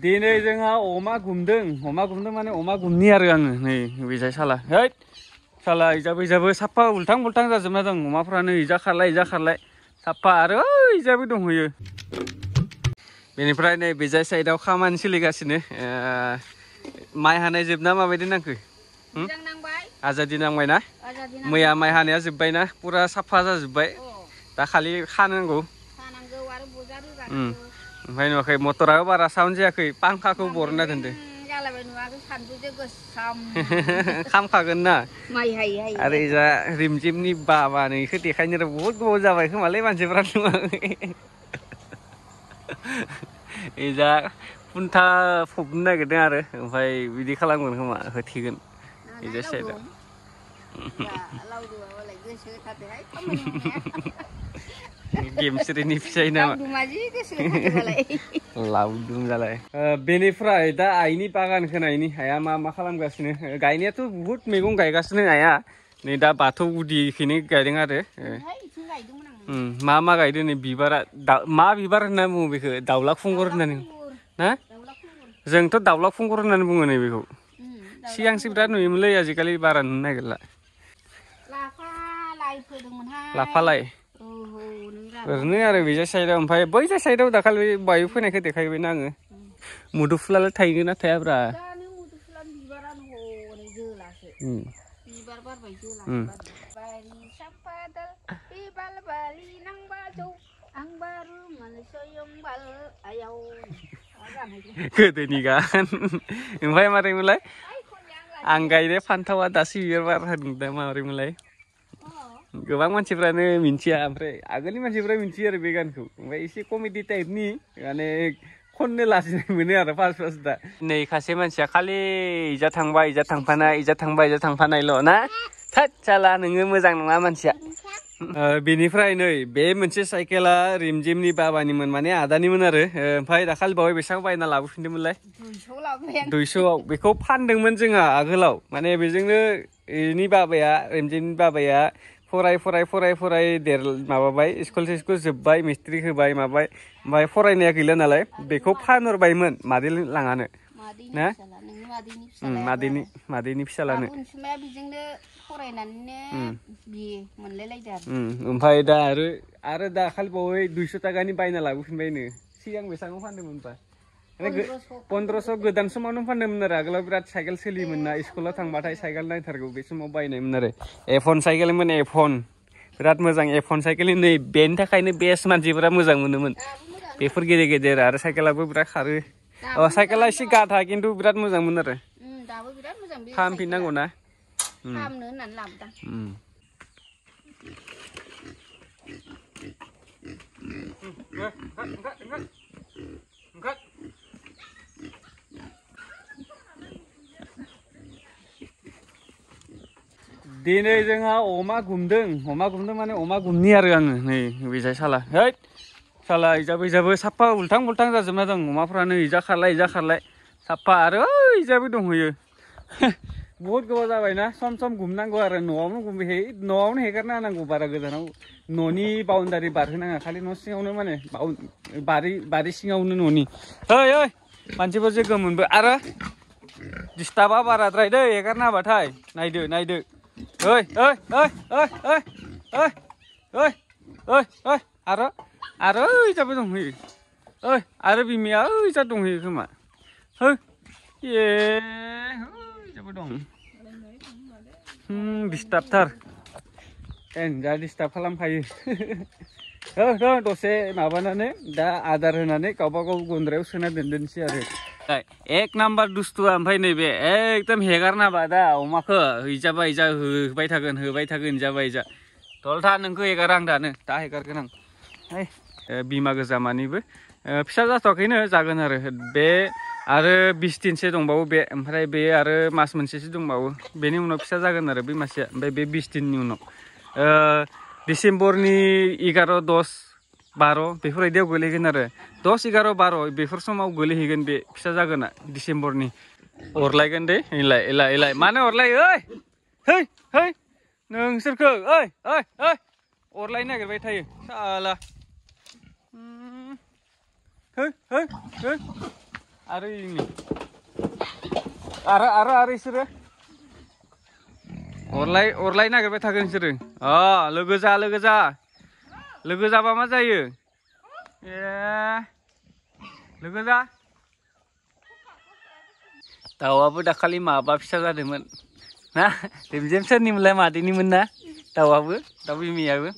दिनै जोंहा अमा गुमदों माने अमा गुमनि आरो आङो नै बेजाय साला हैद साला इजाबो साफा उल्थां बुल्थां जाजोबना दं अमाफ्रानो इजा खारलाय साफा आरो इजाबो दंहैयो बेनिफ्राय नै बेजाय साइडआव खामानि सोलिगासिनो माइ हानाय जोबना माबायदि नांखो आजादि नांबायना मैया माइ हानाया जोब्बायना पुरा साफा जाजोब्बाय दा खालि खानांगौ आरो बजा रोगानांगौ ओमफ्राय नुवाखै मटराबो बारा साउन्ड जायाखै पांखाखौ बरनना दोनदो खामखागोन ना आरो इजा रिमजिमनि बाबा नै इखौ देखायनो बहुद गोबाव जाबाय खोमालै मानसिफ्रा इजा खुन्था फबनो नागिरदों आरो ओमफ्राय बिदि खालामगोन खोमा होथेगोन इजा साइडआव गेमस्रिनि फिसाय नामा लावदुम जालाय बेनिफ्राय दा आइनि बागानखौ नायनि आइया मा खालामगासिनो गायनायाथ' बुहुद मैगं गायगासिनो आइया नै दा बाथौ गुदिखौनो गायदों आरो मा गायदों नै बिबारा मा बिबार होनना बुङो बेखौ दाउला खुंगुर होननानै ना जोंथ' दाउला खुंगुर होननानै बुङो नै बेखौ सिगांसो बिराद नुयोमोनलै आजिखालि बारा नुनो नागिरला लाफा लाइ ओरैनो आरो बेजा साइडआव ओमफ्राय बैजा साइडआव दाखालि बायु फैनायखौ देखायबायना आङो मुदुफुलालाय थायगोन ना थायाब्रा गोदोनि गान ओमफ्राय मारैमोनलाय आं गायनाय फान्थावा दासो बिबार बारहांदों दा माबोरैमोनलाय गोबां मानसिफ्रानो मिन्थिया ओमफ्राय आगोलनि मानसिफ्रा मिन्थियो आरो बे गानखौ ओमफ्राय एसे कमेडि टाइपनि माने खननो लाजिनाय मोनो आरो फार्स्ट दा नै खासे मानसिया खालि इजा थांफानायल' ना थोद साला नोङो मोजां नङा मानसिया बेनिफ्राय नै बे मोनसे साइकेला रिमजिमनि बाबानिमोन माने आदानिमोन आरो ओमफ्राय दाखालि बावै बेसेबां बायना लाबोफिनदोंमोनलाय 200आव बेखौ फानदोंमोन जोंहा आगोलाव माने बेजोंनो इनि बाबाया रिमजिमनि बाबाया फराय माबाबाय स्कुल जोब्बाय मेट्रिक होबाय माबाय ओमफ्राय फरायनाया गैला नालाय बेखौ फानहरबायमोन मादै लाङानो ना मादैनि फिसालानो ओमफ्राय दा आरो दाखालि बावै 200 थाखानि बायना लाबोफिनबायनो सिगां बेसेबाङाव फानदोंमोनबा 1500 गोदान समावनो फानदोंमोन आरो आगोलाव बिराद साइकेल सोलियोमोन ना स्कुलाव थांबाथाय साइकेल नायथारगौ बे समाव बायनायमोन आरो F1 साइकेलमोन F1 बिराद मोजां F1 साइकेलनि नै बेनि थाखायनो बेस्ट मानसिफोरा मोजां मोनोमोन बेफोर गेदेर आरो साइकेलाबो बिराद खारो साइकेला एसे गाधा खिन्थु बिराद मोजांमोन आरो फाहामफिननांगौ ना फाहामनो होननानै लाबोदां दिनै जोंहा अमा गुमदों माने अमा गुमनि आरो आङो नै बेजाय साला हैद साला इजाबो साफा उल्थां बुल्थां जाजोबना दं अमाफ्रानो इजा खारलाय साफा आरो इजाबो दंहैयो बहुत गोबाव जाबायना सम गुमनांगौ आरो न'आवनो हेगारना होनांगौ बारा गोजानाव न'नि बाउन्डारि बारहोनाङा खालि न' सिङावनो माने बारि सिङावनो न'नि ओइ मानसिफोर जे गोमोनबो आरो डिस्टार्बा बाराद्राय दै हेगारना होबाथाय नायदो ओइ आरो इजाबो दंहैयो ओइ आरो बिमाया इजा दंहैयो खोमा इजाबो दं डिस्टार्बथार जा डिस्टार्ब खालामखायो दसे माबानानै दा आदार होनानै गावबागाव गन्द्रायाव सोना दोनसै आरो एक नाम्बार दुस्थुआ ओमफ्राय नैबे एकदम हेगारना होबा दा अमाखौ इजाबा इजा होबाय थागोन इजाबा इजा दलथा नोंखौ हेगारा आं दानो दा हेगारगोन आं बिमा गोजा मानिबो फिसा जाथ'वाखैनो जागोन आरो बे आरो 20 दिनसो दंबावो बे ओमफ्राय बे आरो मास मोनसेसो दंबावो बेनि उनाव फिसा जागोन आरो बे मासेया ओमफ्राय बे 20 दिननि उनाव डिसेम्बरनि 11, 10, 12 बेफोरबायदियाव गोलैगोन आरो 10, 11, 12 बेफोर समाव गोलैहैगोन बे फिसा जागोना डिसेम्बरनि अरलायगोन दे इलाय मानो अरलायो ओइ नोंसोरखौ ओइ अरलाय नागिरबाय थायो साला है है है आरो इनि आरो इसोरो अरलाय नागिरबाय थागोन बिसोरो लोगो जाबा मा जायो ए लोगो जा दाउआबो दाखालि माबा फिसा जादोंमोन ना रेमजेम सोरनिमोनलाय मादैनिमोन ना दाउआबो दाउ बिमायाबो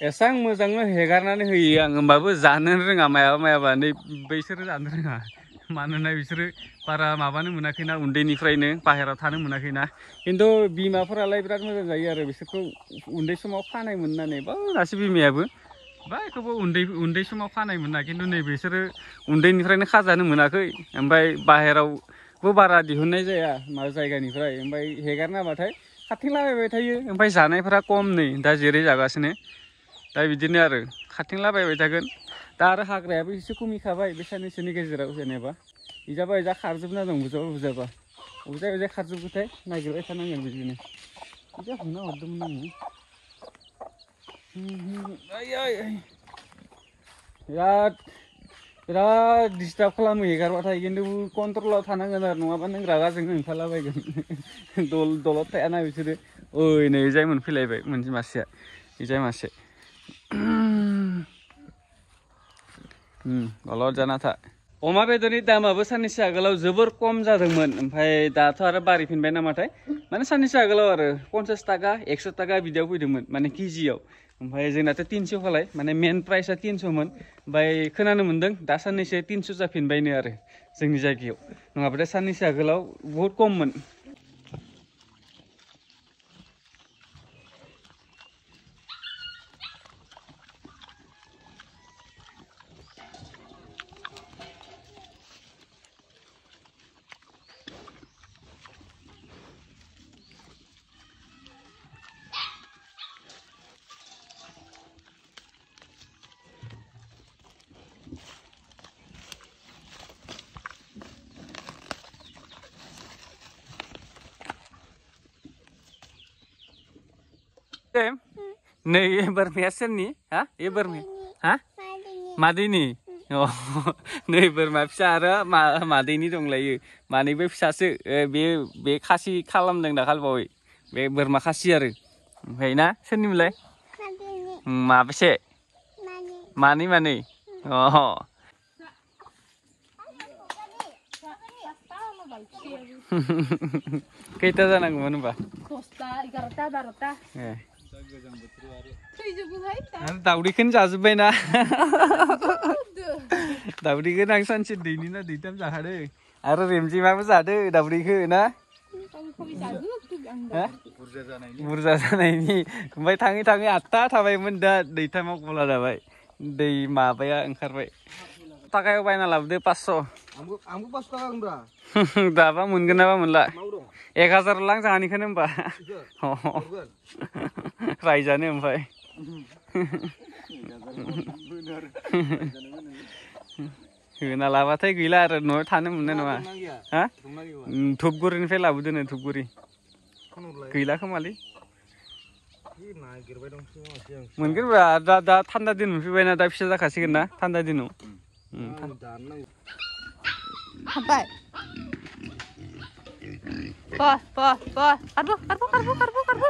एसां मोजाङै हेगारनानै होयो आं होमबाबो जानो रोङा मायाबा नै बैसोरो जानो रोङा मानोना बिसोरो बारा माबानो मोनाखैना उन्दैनिफ्रायनो बाहेरायाव थानो मोनाखैना खिन्थु बिमाफोरालाय बिराद मोजां जायो आरो बिसोरखौ उन्दै समाव खानाय मोननानै बा गासै बिमायाबो बा बेखौबो उन्दै समाव खानाय मोना खिन्थु नै बिसोरो उन्दैनिफ्रायनो खाजानो मोनाखै ओमफ्राय बाहेरावबो बारा दिहुननाय जाया मा जायगानिफ्राय ओमफ्राय हेगारना होबाथाय खारथिंलाबायबाय थायो ओमफ्राय जानायफोरा खम नै दा जेरै जागासिनो दा बिदिनो आरो खारथिंलाबायबाय थागोन दा आरो हाग्रायाबो एसे खमिखाबाय बे साननैसोनि गेजेराव जेनेबा इजाबा इजा खारजोबना दं बुजाबा अबे खारजोबखोथाय नागिरबाय थानांगोन बिदिनो इजा हमना हरदोंमोन आङो बिराद डिस्टार्ब खालामो हेगारबाथाय खिन्थु कन्ट्रलाव थानांगोन आरो नङाबा नों रागा जोंनो ओंखारलाबायगोन दलद थायाना बिसोरो ओइ नै जाय मोनफैलायबाय मोनसे मासेया इजाय मासे दलद जाना था अमा बेदरनि दामाबो साननैसो आगोलाव जोबोर खम जादोंमोन ओमफ्राय दाथ' आरो बारिफिनबाय नामाथाय माने साननैसो आगोलाव आरो 50 थाखा 100 थाखा बिदियाव फैदोंमोन माने केजियाव ओमफ्राय जोंनाथ' 300 खालाय माने मेन प्राइसआ 300 मोन ओमफ्राय खोनानो मोन्दों दा साननैसो 300 जाफिनबायनो आरो जोंनि जायगायाव नङाबाथाय साननैसो आगोलाव बहुद खममोन नै बोरमाया सोरनि हा ए बोरमाया हा मादैनि नै बोरमा फिसा आरो मादैनि दंलायो मानैबो फिसासो बे खासि खालामदों दाखालिबावै बे बोरमा खासि आरो ओमफ्राय ना सोरनिमोनलाय माबेसे मानै खैथा जानांगौमोन होनबा 10ता 11ता 12ता आरो दाउदैखौनो जाजोब्बायना दाउदैखौनो आं सानसे दैनिना दैथाम जाखादों आरो रेमजिमाबो जादों दाउदैखौ ना बुरजा जानायनि ओमफ्राय थाङै 8ता थाबायमोन दा दैथामाव गला जाबाय दै माबाया ओंखारबाय थाखायाव बायना लाबोदो 500 आंबो 5 थाखा होनब्रा दाबा मोनगोन नाबा मोनला 1000 लां जानिखौनो होमबा रायजानो ओमफ्राय होना लाबाथाय गैला आरो न'आव थानो मोननाय नङा हा धुपगुरिनिफ्राय लाबोदोनो धुपगुरि गैला खोमालै मोनगोन ब्रा दा थान्दा दिन मोनफैबायना दा फिसा जाखासिगोन ना थान्दा दिनाव हाबाय खारबो